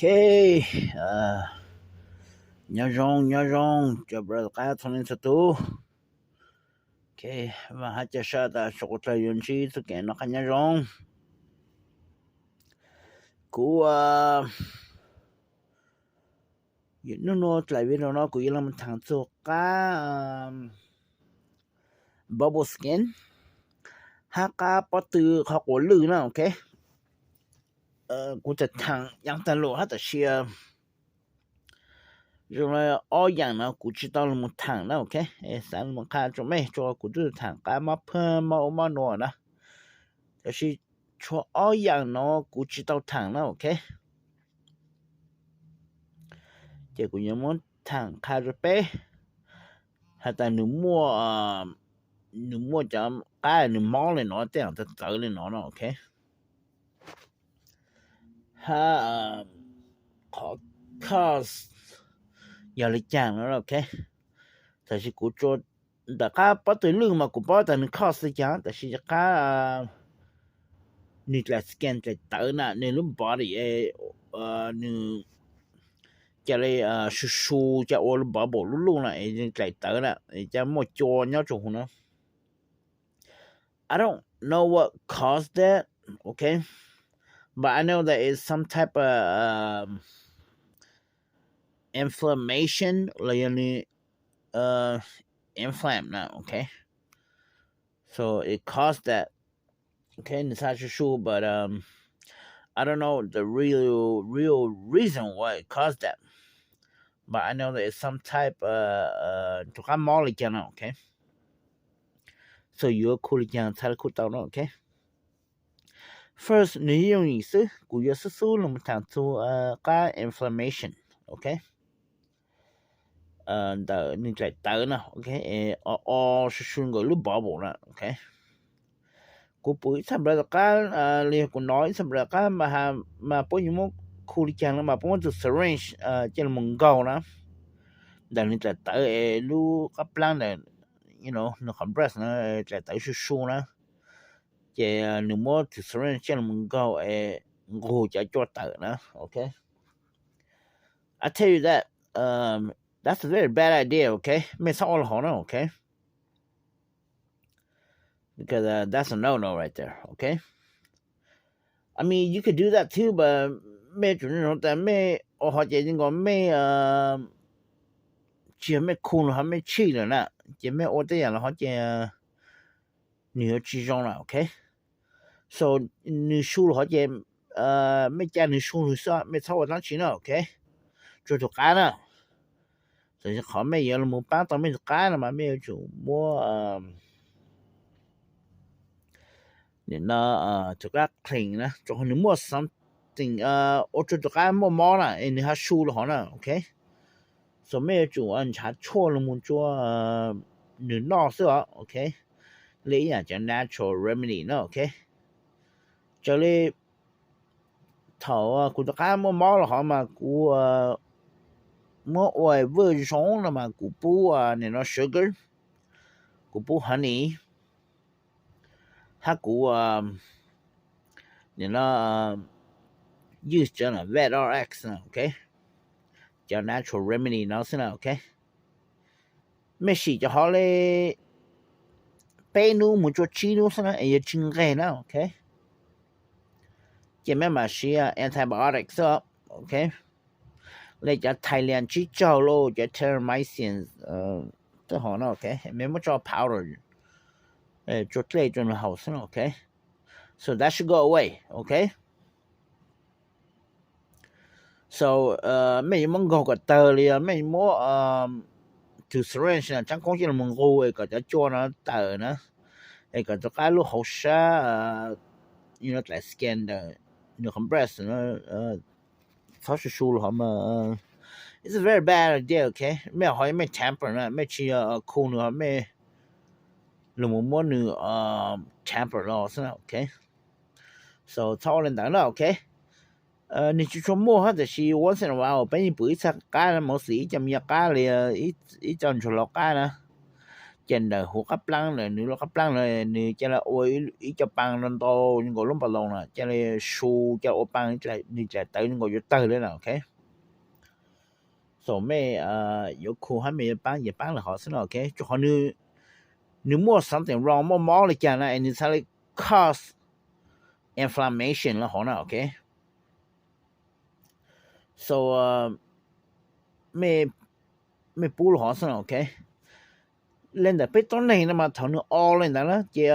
Ok, nyob zoo nyob zoo cov brother qab txhua leej txhua tus. Ok, vam hab ca sab tas sawv kuv dlaag yuav ntsib txuj kev noj qab nyob zoo. Kuv hnub nuav dlaim video no kuv yuav los thaam txug qab bubble skin hab qab pob tw qhov quas lwj na. Ok, kuv txawm thaam yaav taag lug hab tam sis zoo le ob yaam no kuv tsi tau los thaam na. Ok, xaav los qha rua mej rua kuv tub thaam qab mob phuab mob ub mob nuav na. Tab sis tshuav ob yaam no kuv tsi tau thaam na. Ok, ces kuv yuav muab thaam qha rua peb has tas nws muaj, nws muaj cov qab nws mob le no tej zaum txawv txawv le no no. Ok, hab qhov cause yog le caag no. Ok, tab sis kuv tsuas ntawm qab pob tw lwj mas kuv paub tas nws cause le caag, tab sis qab nws dlaim skin dlaim tawv na, nws lub body nws ca le su su ca ua lub bubble luj luj na es nws dlaim tawv na, ca muaj cua nyob rua huv na. I don't know what caused that, okay, but I know that it's some type of inflammation, like, inflamed now, okay? So it caused that. Okay, nws xav su su, but um, I don't know the real real reason why it caused that. But I know that it's some type rov qab mob li cas no, okay? So yuav khu li cas txhaj li khu tau no, okay? First, nws yooj yim xwb, kuv yuav xub xub los tham txug qab inflammation, okay? Ntawm nws dlaim tawv na, okay, o o su su nkaus lub bubble na, okay. Kuv pum ib txhaj nplawv tom qab, los yog kuv hnov ib txhaj nplawv tom qab mas puab yuav muab khu li cas no mas puab muab tus syringe coj los nkaug na ntawm nws dlaim tawv es lub qab plaab ntawm nws qhov breast na dlaim tawv su su na, ces nws muab tus syringe coj los nkaug es nqug cov cua tawm na, okay. I tell you that, um, that's a very bad idea, okay? Mej txhob ua li hov na, okay? Because uh, that's a no no right there, okay? I mean, you could do that too, but mej tsum nug tas mej ua hov ces nkaus mej tsis yog mej khu los ho mej tshij lawm na, ces mej ua tej yam los hov ces nws yuav tsis zoo na, okay? So nws su los hov ces mej ca nws su lug xwb, mej txhob ua dlaab tsi na, okay? Tsuas tus qab na, tam sis qhov mej yuav los paab tau mej tus qab no mas mej yuav tsum muab nim no tus qab clean na, rau qhov nws muaj something ua rua tus qab muaj mob na es nws ho su los hov na, okay? So mej yuav tsum nrhav tshuaj los mus rua nws noj xwb os, okay? Li ib yam cov natural remedy na, okay? Raws li thaum kuv tus qab muaj mob los hov mas kuv muab ua vwj zoo no mas kuv pub nim no sugar, kuv pub honey, hab kuv nim no use cov Vet R X, okay, cov natural remedy no xwb na, okay. Mej sim cov hov li peb nub mus rua tsib nub xwb na es yuav tsi nqeg na, okay. Ces mej mam siv antibiotic xwb, okay. Li cov Tylenol tsib caug los cov terramycin tej hov no, okay, mej muab tso powder rua dlej rua nws haus xwb na, okay. So that should go away, okay. So mej yuav muab nkaug kom tawg li, mej yuav muab tus syringe na tsaab koob coj los nqug es kom cov cua no tawm na, es kom rov qab lub hauv sab, you know, dlaim skin ntawm nws qhov breast txhob su su los hov mas it's a very bad idea, okay. Mej ho mej tamper na, mej tsis yog khu nws ho mej los mus muab nws tamper los xwb na, okay. So txhob ua li ntawd na, okay. Nws tsis tshua muaj hab, tab sis once in a while peb yeej pum ib txha qab na, mostly ib co me nyuam qab li ib co ntsuag laus qab na, Ces ntawm huv qab plaab ntawd, nws lub qab plaab ntawd nws ca le ua ib co paa ntau ntau nkaus lub npas loos na, ca le su, ca ua paa, nws dlaim tawv nkaus yuav tawg li na, ok. So mej yuav khu hab mej yuav paab ces paab lawm hov xwb na, ok. Rua qhov nws muaj something wrong, muaj mob li cas na es nws txhaj le cause inflammation lawm hov na, ok. So mej pub lawm hov xwb na, ok. Le ntawm peb tuab neeg no mas thaum nws o le ntawd na ces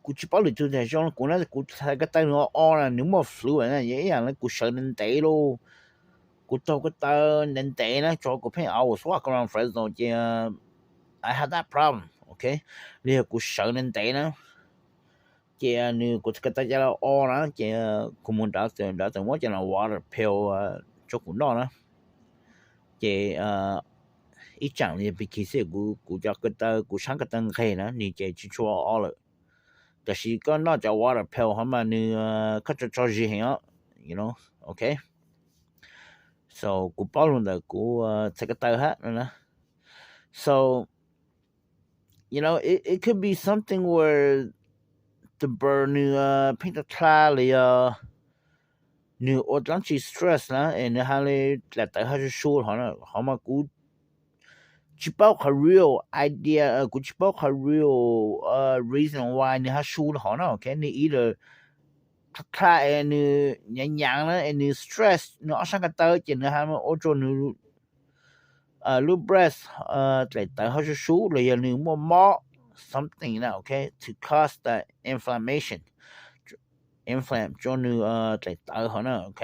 kuv tsis paub lwm tug tiag, zoo kuv na kuv txhais ko taw nws o o na, nws muaj flu na, yog ib yaam le kuv sawv ntev ntev lauj, kuv taug ko taw ntev ntev na, tso kuv pheej always walk around Fresno ces I have that problem, ok. Li yog kuv sawv ntev ntev na, ces nws kuv ko taw ca le o na, ces kuv mus nrad, nrad txawm muab cov no water pill rua kuv noj na, ces ib tsaam li pig xwb kuv cov ko taw, kuv sab ko taw nqeg na nws ces tsis tshua o lawm. Tab sis koj noj cov water pill hov mas nws, koj tso tso zis heev os, you know, ok. So kuv paub lug ntawm kuv txhais ko taw hab no na. So you know, it, it could be something where tus bird nws pheej tau dlha los yog nws ua dlaab tsi stress na es nws ha le dlaim tawv hab su su hov na, hov mas kuv tsis paub qhov real idea, kuv tsis paub qhov real reason why nws ha su hov na, ok. Nws either dlha es nws nyaav nyaav na es nws stress nws ob sab ko taw ces nws ha ua rua nws lub breath dlaim tawv hab su su los yog nws muaj mob something na, ok, to cause the inflammation, inflam rua nws dlaim tawv hov na, ok.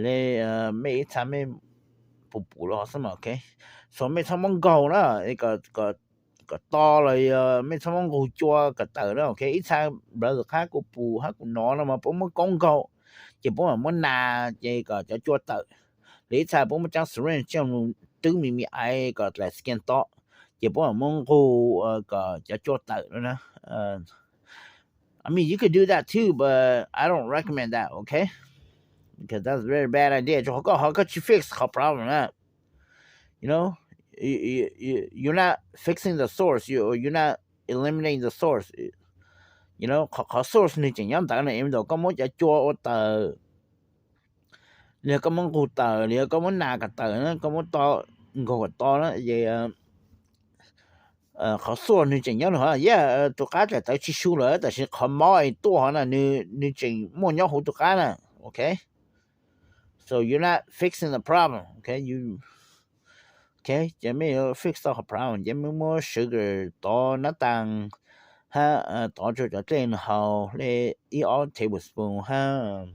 Le mej ib txha mej pum pum lug hov xwb mas, ok. So mej txhob muab nkaug na, kom to los yog mej txhob muab nqug cua kom tawm na, ok. Ib txha brother qab kuv pum hab kuv nov no mas puab muab koob nkaug ces puab mam muab nas ces kom cov cua tawm. Los ib txha puab muab tsaab syringe coj mus twb me me aiv kom dlaim skin to, ces puab mam muab nqug kom cov cua tawm na. I mean, you could do that too, but I don't recommend that, okay? Because that's a very bad idea. Rua qhov koj, qhov koj tsis fix qhov problem na. You know, you, you, you, you're not fixing the source. You, you're not eliminating the source. You know, qhov, qhov source nws tseem nyob ntawd na, even though koj muab cov cua ua tawm, los yog koj muab nqug tawm, los yog koj muab nas kom tawm na, koj muab to, nkaug kom to na, ces qhov source nws tseem nyob nws hov. Yeah, tus qab dlaim tawv tsis su lawm, tab sis qhov mob es tuaj hov na, nws tseem muaj nyob huv tus qab na, okay? So you're not fixing the problem, okay? You, okay, ces mej yuav fix tau qhov problem ces mej muab sugar tov nab taag hab tov rua cov dlej nws haus le ib ob tablespoon hab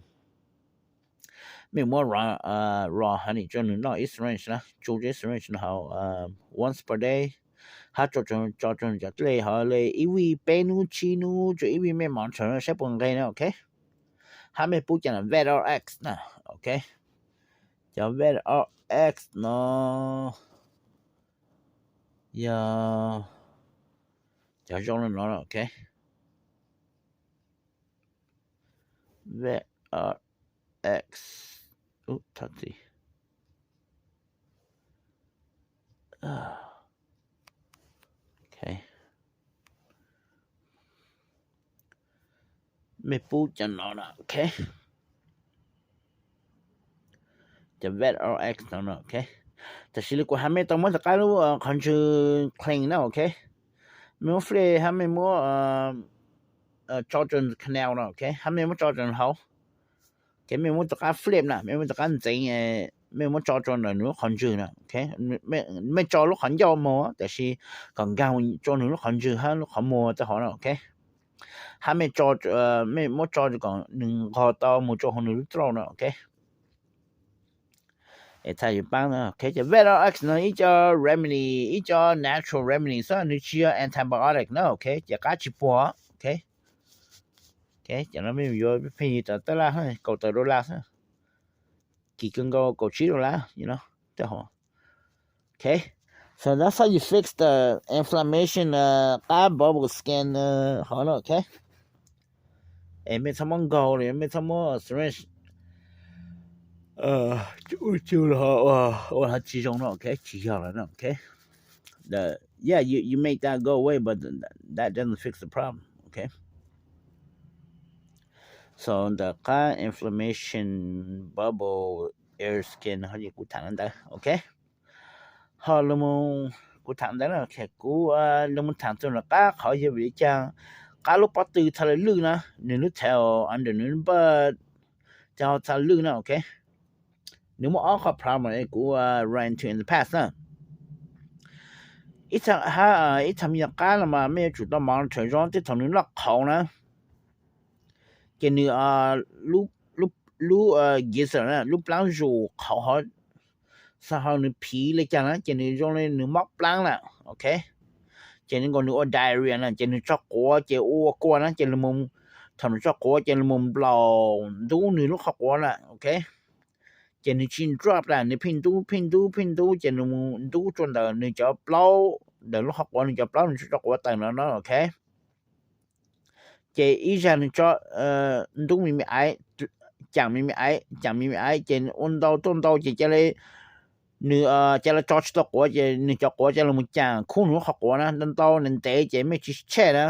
mej muab raw honey rua nws noj ib syringe na, tsu ib syringe nws haus once per day, hab tso rua nws cov dlej haus le ib vij peb nub tsib nub rua ib vij mej monitor saib puas nqeg na, okay? Hab mej pub cov Vet R X na, okay? Cov Vet R X no yog cov zoo le no, okay? Vet R X, thov txim. Okay. Mej pub cov no na, okay. Cov Vet R X no na, okay. Tab sis li kuv has mej tau muab rov qab lub qhov ntswg clean na, okay. Mej muab flip hab mej muab tso rua canal no, okay, hab mej muab tso rua haus. Okay, mej muab rov qab flip na, mej muab rov qab ntxeev, mej muab tso rua ntawm nws lub qhov ntswg na, okay. Mej tso lub qhov ncauj moog tab sis kom nkaag rua nws lub qhov ntswg hab lub qhov muag tej hov na, okay. Hab mej tso, mej muab tso kom nws nqog tau moog rua huv nws lub throat na, okay. Es txhaj yuav paab na, okay. Cov Vet R X no ib co remedy, ib co natural remedy xwb, nws tsis yog antibiotic na, okay. Ces qab tsis puag, okay. Okay, cov no mej yuav pheej yig tawm tab laj, kaum tawm dollar xwb, kim kawg nkaus kaum tsib dollar, you know, tej hov. Okay, so that's how you fix the inflammation, qab bubble skin hov na, okay. Es mej txhob muab nkaug li, mej txhob muab syringe ua tsis zoo no, ok, tsis yog lawm no, ok. The, yeah, you, you make that go away, but that doesn't fix the problem, okay? So ntawm qab inflammation, bubble, air skin ho kuv tham ntawd, ok. Ho lug mus, kuv tham ntawd na, kuv lug mus tham txug ntawm qab qhov yog vim li cas qab lub pob tw txhaj le lwj na, nws lub tail under nws lub npawj txhaj le lwj na, ok. Nws muaj ob qhov problem kuv run into in the past na. Ib txha me nyuam qab no mas mej yuav tsum tau monitor zoo, tej thaum nws noj qhauv na, ces nws lub gizzard, lub plaab zus qhauv hov, xav hov nws phiv li cas na ces nws zoo li nws mob plaab lawm, ok. Ces nws nkaus nws ua diarrhea na ces nws tso quav ces ua kua na ces, thaum nws tso quav ces lug mus nplaum ntub nws lub qhov quav na, ok. Ces nws tsis drop na, nws pheej ntub pheej ntub pheej ntub ces nws mus ntub rua ntawm nws cov plaub, ntawm lub qhov quav nws cov plaub nws tso quav tawm no no, ok. Ces ib zag nws tso ntub me me aiv, caam me me aiv, caam me me aiv ces ua ntau tuaj ntau ces ca le, nws ca le tso tsis tau quav ces nws cov quav ca le mus caam khub nws lub qhov quav na, ntau ntau ntev ntev ces mej tsis check na,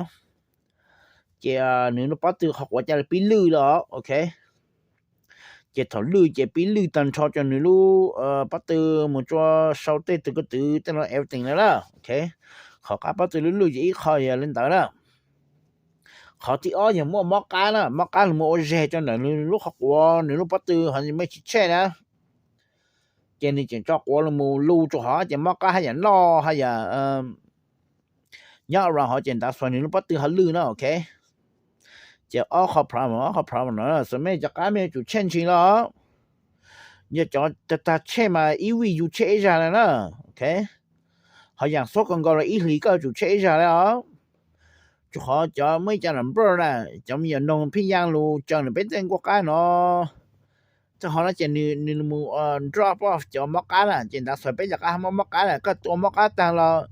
ces nws lub pob tw qhov quav ca le pib lwj lawm, ok. Ces thaum lwj ces pib lwj tag nrho rua nws lub pob tw mus rua sau tej tw ko tw tej no everything na, ok. Qhov qab pob tw lwj lwj ces ib qho yog li ntawd na. Qhov thib ob yog muaj mob qab na, mob qab lug mus ua zeg rua ntawm nws lub qhov quav, nws lub pob tw hov mej tsis check na, ces nws tseem tso quav lug mus lug rua hov ces mob qab haj yam noj haj yam nyob around hov ces ntav xuas nws lub pob tw ho lwj na, ok. Ces ob qho problem, ob qho problem no xwb mej cov qab mej yuav tsum check ntshis los, yog cov tag tag check mas ib week yus check ib zag na na, ok. Ho yaam xuab ko nkaus los ib hlis koj yuav tsum check ib zag li os. Rua qhov cov muaj ib co nam npawj na, cov me nyuam noog pheej yaa lug tsaws nws peb tej nkuaj qab no, txog hov no ces nws mus drop off cov mob qab na ces ntav xuas peb cov qab ho muaj mob qab na, koj tua mob qab tag los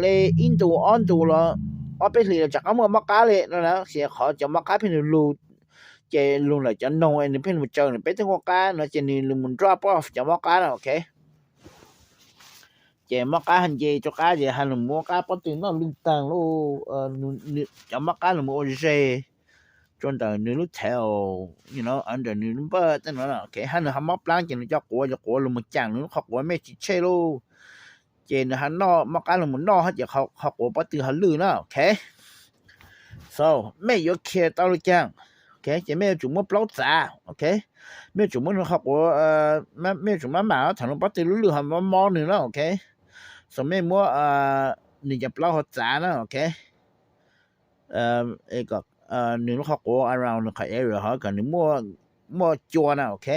li ib ntus ob ntus los ob peb hlis los tsam qab muaj mob qab li no na, ces qhov cov mob qab pheej lug lug, ces lug lawm cov noog nws pheej mus tsaws nws peb tej nkuaj qab no ces nws lug mus drop off cov mob qab na, ok. Ces mob qab ho nce rua qab ces ha nws muab qab pob tw noj lwj taag lauj, cov mob qab lug mus ua zes rua ntawm nws lub tail, you know, under nws lub npawj tej no, ok. Ha nws ho mob plaab ces nws cov quav, cov quav lug mus caam nws lub qhov quav mej tsis check lauj, ces nws ho noj, mob qab lug mus noj hab ces qhov quav pob tw ho lwj na, ok. So mej yuav care tau li caag, ok, ces mej yuav tsum muab plaub txav, ok. Mej yuav tsum muab nws qhov quav, mej yuav tsum maj mam thaum nws pob tw lub lwj ho mob mob nws na, ok. So mej muab nws cov plaub ho txav na, ok. Kom nws lub qhov quav around nws qhov area hov kom nws muaj cua na, ok,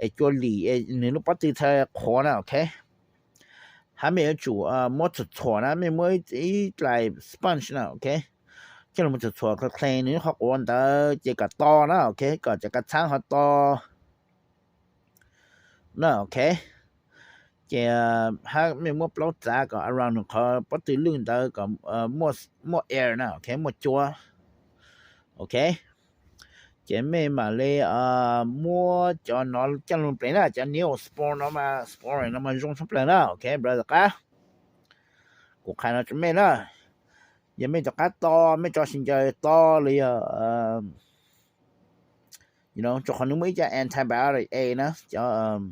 es cua lim nws lub pob tw txhaj qhuav na, ok. Hab mej yuav tsum muab txhuam txhuam na, mej muab ib dlais sponge na, ok, coj lug txhuam txhuam clean nws lub qhov quav ntawd ces kom to na, ok, kom cov kav txhaab ho to na, ok. Ces hab mej muab plaub txav kom around nws qhov pob tw lwj ntawd kom muaj air na, ok, muaj cua, ok. Ces mej mam li muab cov no coj lug pleev na, cov Neosporin no mas, Neosporin no mas zoo tshaj plaws na, ok, brother qab. Kuv qha no rua mej na, yog mej rov qab to, mej tso sib ncaws to los yog, rua qhov nws muaj ib co antibiotic A na, cov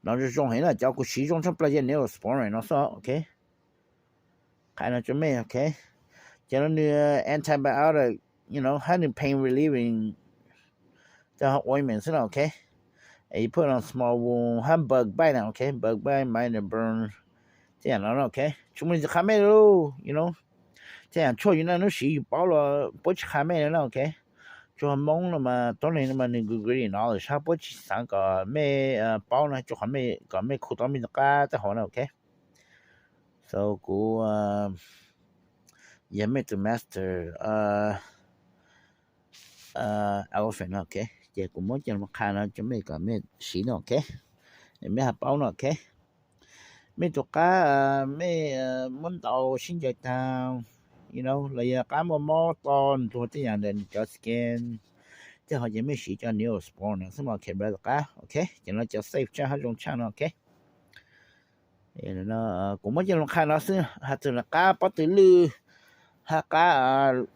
no zoo zoo heev na, cov kuv siv zoo tshaj plaws yog Neosporin no xwb, ok. Qha no rua mej, ok. Ces no nws antibiotic, you know, hab nws pain relieving, cov ointment xwb na, ok. As you put on small wound, hab bug bite na, ok, bug bite, minor burn, tej yam no na, ok. Tsis muaj leej twg qha mej lauj, you know. Tej yam tshuaj yus naj nub siv yus paub los puab tsis qha mej li na, ok. Tsuas Moob no mas, tuab neeg no mas nws good knowledge hab puab tsis xaav kom mej paub na, tsuas qhov kom mej khu tau mej rov qab tej hov na, ok. So kuv yog mej tus master elephant no, ok. Ces kuv muab coj lug qha no rua mej kom mej siv no, ok. Mej ho paub no, ok. Mej tus qab mej muab ntaus sib ncaws taag, you know, los yog qab muaj mob to ntsuag tej yam ntawm nws cov skin, tej tej ho ces mej siv cov Neosporin no xwb mas ok, brother qab, ok, ces no cov safe tshaj hab zoo tshaj no, ok. Kuv muab coj lug qha no xwb, has txug nram qab pob tw lwj, hab qab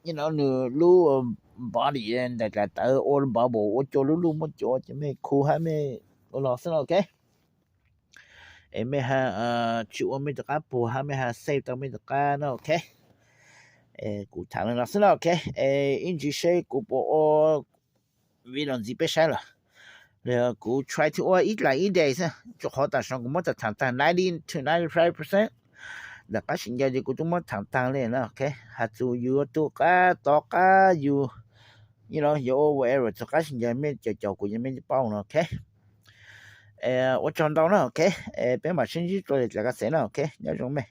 nws lub body ntawm daim tawv ua bubble ua cua lub luj muaj cua ces mej khu hab mej ua no xwb no, ok. Es mej ha tsi ua mej rov qab puag hab mej ha safe tau mej rov qab no, ok. Kuv tham le no xwb no, ok. Es ib ntsis seb kuv puas ua video ntxiv peb saib lawm. Kuv try to ua ib dlaim ib days xwb, rua qhov tam sim no kuv muab tham taag ninety to ninety five percent. Ntawm qab sim ncaws ces kuv tub muab tham taag le no, ok. Has txug yus yuav tu qab tov qab yus, yuav ua whatever txug qab sim ncaws mej caum caum kuv ces mej paub no, ok. Ua tsaug ntau na, ok. Peb mam sib ntsib dlua le dlaim ka xev na, ok. Nyob zoo mej.